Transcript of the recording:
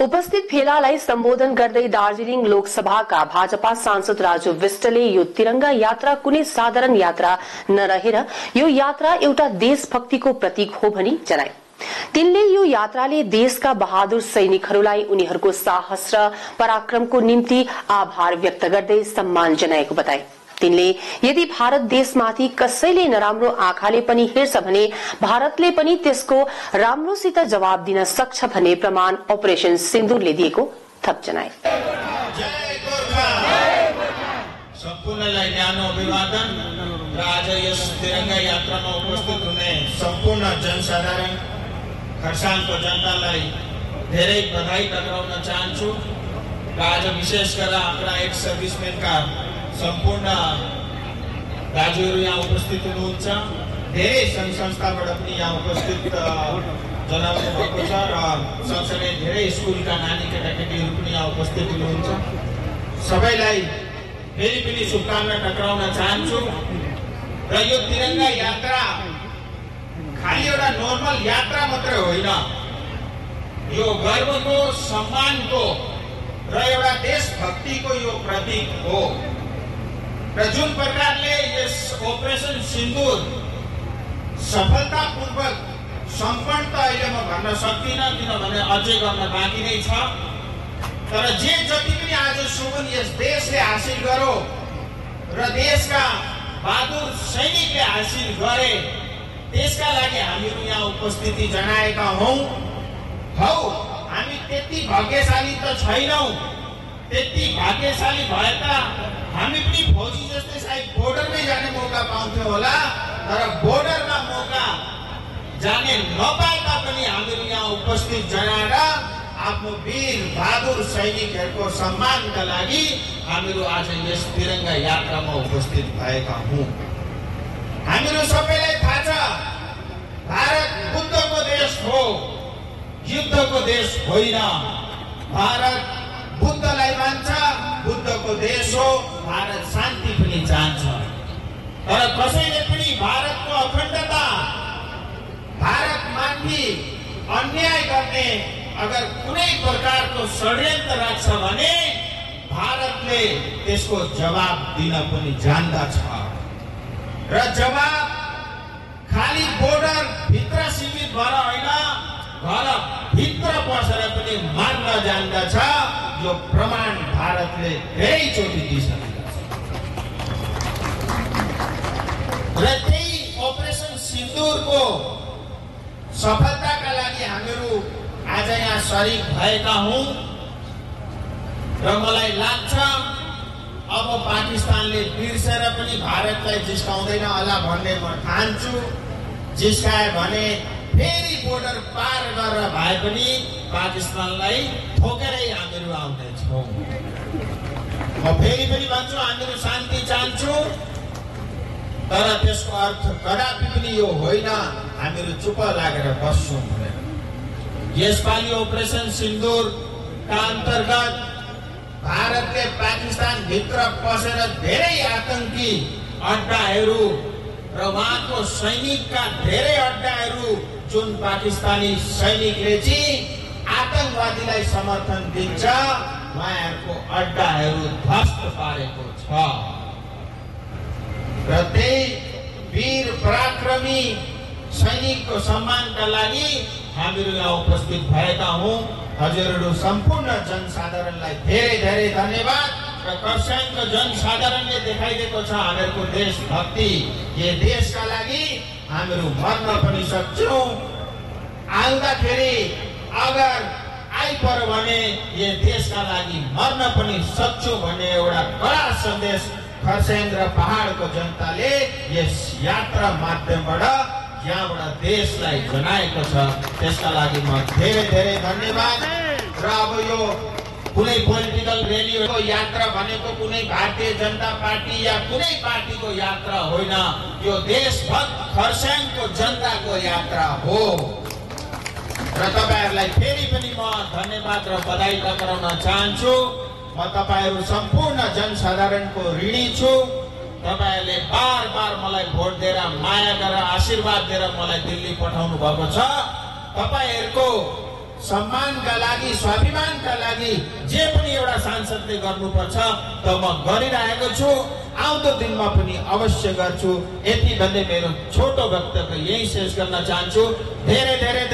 उपस्थित भेलालाई सम्बोधन गर्दै दार्जीलिङ लोकसभाका भाजपा सांसद राजु विष्टले यो तिरंगा यात्रा कुनै साधारण यात्रा नरहेर यो यात्रा एउटा देशभक्तिको प्रतीक हो भनी जनाए। तिनले यो यात्राले देशका बहादुर सैनिकहरूलाई उनीहरूको साहस र पराक्रमको निम्ति आभार व्यक्त गर्दै सम्मान जनाएको बताए। तिनले यदि भारत देशमाथि कसैले नराम्रो आँखाले पनि हेर्छ भने भारतले पनि त्यसको राम्रोसित जवाब दिन सक्छ भन्ने प्रमाण अपरेशन सिन्दूरले दिएको थप जनाए। सम्पूर्णलाई न्यानो अभिवादन र आज यस तिरंगा यात्रामा उपस्थित हुने सम्पूर्ण जनसाधारण खरसाङको जनतालाई धेरै बधाई टक्राउन चाहन्छु र आज विशेष गरेर हाम्रा एक्स सर्भिसमेनका सम्पूर्ण दाजुहरू यहाँ उपस्थित हुनुहुन्छ। धेरै सङ्घ संस्थाबाट पनि यहाँ उपस्थित जनाउनु भएको छ र सँगसँगै धेरै स्कुलका नानी केटाकेटीहरू पनि यहाँ उपस्थित हुनुहुन्छ। सबैलाई फेरि पनि शुभकामना टक्राउन चाहन्छु र यो तिरंगा यात्रा खाली एउटा नर्मल यात्रा मात्रै होइन, यो गर्वको, सम्मानको र एउटा देशभक्तिको यो प्रतीक हो र जुन प्रकारले यस अपरेसन सिन्दूर सफलतापूर्वक सम्पन्न त अहिले म भन्न सक्दिनँ किनभने अझै गर्न बाँकी नै छ, तर जे जति पनि आज सुगुन यस देशले हासिल गर्यो र देशका बहादुर सैनिकले हासिल गरे त्यसका लागि हामीहरू यहाँ उपस्थिति जनाएका हौ। हामी त्यति भाग्यशाली त छैनौँ, त्यति भाग्यशाली भए त हामी पनि फौजी जस्तै सायद बोर्डरमै जाने मौका पाउँथ्यौँ होला, तर बोर्डरमा मौका जाने नपाए तापनि हामीहरू यहाँ उपस्थित जनाएर आफ्नो वीर बहादुर सैनिकहरूको सम्मानका लागि हामीहरू आज यस तिरंगा यात्रामा उपस्थित भएका हौँ। हामीहरू सबैलाई थाहा छ भारत बुद्धको देश हो, युद्धको देश होइन। भारत बुद्धलाई मान्छ, बुद्धको देश हो, भारत शान्ति पनि चाहन्छ। तर कसैले पनि भारतको अखण्डता, भारतमाथि अन्याय गर्ने अगर कुनै प्रकारको षड्यन्त्र राख्छ भने भारतले त्यसको जवाब दिन पनि जान्दछ र जवाब खाली बोर्डर भित्र सीमित भएर होइन, घर भित्र पसेर पनि मान्न जान्दछ। यो प्रमाण भारतले धेरैचोटि दिइसकेको छ र त्यही अपरेसन सिन्दूरको सफलताका लागि हामीहरू आज यहाँ सरिक भएका हौँ र मलाई लाग्छ अब पाकिस्तानले बिर्सेर पनि भारतलाई जिस्काउँदैन होला भन्ने म ठान्छु। जिस्काए भने फेरि बोर्डर पार गरेर भए पनि पाकिस्तानलाई ठोकेरै हामीहरू आउँदैछौँ। म फेरि पनि भन्छु हामीहरू शान्ति चाहन्छौँ, तर त्यसको अर्थ कदापि पनि यो होइन हामीहरू चुप लागेर बस्छौँ भनेर। यसपालि अपरेसन सिन्दूरका अन्तर्गत भारतले पाकिस्तान भित्र पसेर धेरै आतंकी अड्डाहरू र उहाँको सैनिकका धेरै अड्डाहरू जुन पाकिस्तानी सैनिकले चाहिँ आतंकवादीलाई समर्थन दिन्छ उहाँहरूको अड्डाहरू ध्वस्त पारेको छ र त्यही वीर पराक्रमी सैनिकको सम्मानका लागि हामीहरू यहाँ उपस्थित भएका हौँ। हजुरहरू सम्पूर्ण जनसाधारणलाई धेरै धेरै धन्यवाद र खरसाङको जनसाधारणले देखाइदिएको छ हामीहरूको देशभक्ति। यो देशका लागि हामीहरू मर्न पनि सक्छौँ, आउँदाखेरि अगर आइपर्यो भने यो देशका लागि मर्न पनि सक्छौँ भन्ने एउटा कडा सन्देश खरसाङ र पहाडको जनताले यस यात्रा माध्यमबाट यहाँबाट देशलाई जनाएको छ। त्यसका लागि म धेरै धेरै धन्यवाद र अब यो कुनै पोलिटिकल रेलीको यात्रा भनेको कुनै भारतीय जनता पार्टी या कुनै पार्टीको यात्रा होइन, यो देशभक्त खरसाङको जनताको यात्रा हो र तपाईहरुलाई फेरि पनि म धन्यवाद र बधाई टक्राउन चाहन्छु। म तपाईहरु सम्पूर्ण जनसाधारणको ऋणी छु। तपाईहरुले बार बार मलाई भोट दिएर माया गरेर आशीर्वाद दिएर मलाई दिल्ली पठाउनु भएको छ। तपाईहरुको सम्मानका लागि, स्वाभिमानका लागि जे पनि एउटा सांसदले गर्नुपर्छ त म गरिरहेको छु, आउँदो दिनमा पनि अवश्य गर्छु। यति भन्दै मेरो छोटो वक्तव्य यही शेष गर्न चाहन्छु। धेरै धेरै